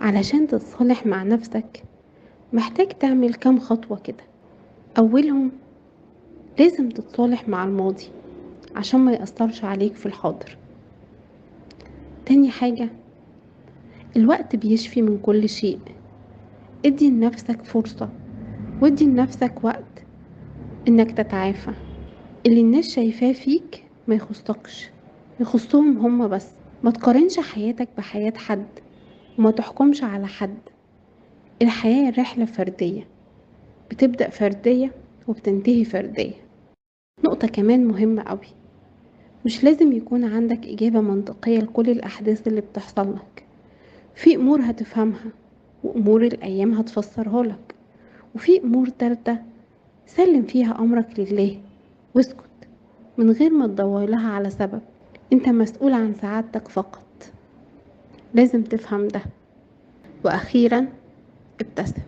علشان تتصالح مع نفسك محتاج تعمل كام خطوة كده. أولهم لازم تتصالح مع الماضي عشان ما يأثرش عليك في الحاضر. تاني حاجة، الوقت بيشفي من كل شيء. ادي لنفسك فرصة وادي لنفسك وقت انك تتعافى. اللي الناس شايفاه فيك ما يخصكش، يخصهم هم بس. ما تقارنش حياتك بحياة حد وما تحكمش على حد. الحياة رحلة فردية، بتبدأ فردية وبتنتهي فردية. نقطة كمان مهمة قوي، مش لازم يكون عندك إجابة منطقية لكل الأحداث اللي بتحصل لك. في أمور هتفهمها وأمور الأيام هتفسرها لك، وفي أمور تالتة سلم فيها أمرك لله واسكت من غير ما تدور لها على سبب. انت مسؤول عن سعادتك فقط، لازم تفهم ده. وأخيرا ابتسم.